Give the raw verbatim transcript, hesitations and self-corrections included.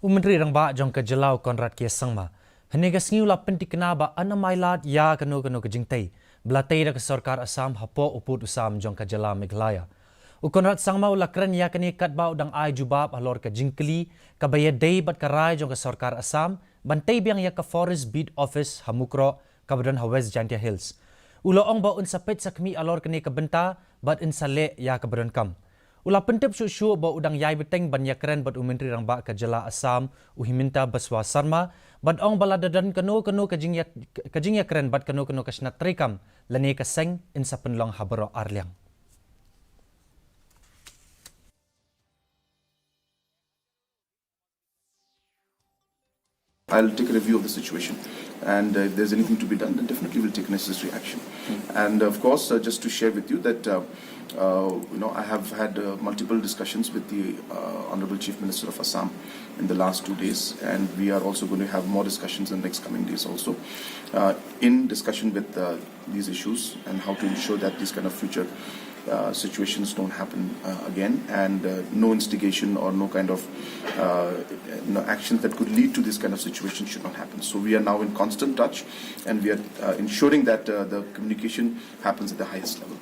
U Myntri Rangbah jong ka jylla u Conrad K Sangma hynne ka sngi u la pyntikna ba yn ym ailad ïa kano kano ka jingtei ba la tei da ka sorkar Assam hapoh u pud u sam jong ka jylla Meghalaya. U Conrad Sangma u la kren ïa kane katba u dang ai jubab halor ka jingkylli kaba ïadei bad ka rai jong ka sorkar Assam ban tei biang ïa ka Forest Beat Office ha Mukroh kaba don ha West Jaintia Hills. U la ong ba un sa peit sa khmih halor kane ka bynta bad un sa leh ïa kaba donkam. U la pyntip shuh shuh ba u dang ïai bteng ban ïakren bad u Myntri Rangbah ka jylla Assam u Himanta Biswa Sarma bad ong ba lada don kano kano ka jingïa, ka jingïakren bad kano kano ka shnat treikam lane ka seng yn sa pynlong ha baroh arliang. I'll take a review of the situation. And uh, if there's anything to be done, then definitely we'll take necessary action. And of course, uh, just to share with you that uh, uh, you know, I have had uh, multiple discussions with the uh, Honorable Chief Minister of Assam in the last two days, and we are also going to have more discussions in the next coming days also, uh, in discussion with uh, these issues and how to ensure that these kind of future uh, situations don't happen uh, again, and uh, no instigation or no kind of uh, you know, actions that could lead to this kind of situation should not happen. So we are now in constant touch, and we are uh, ensuring that uh, the communication happens at the highest level.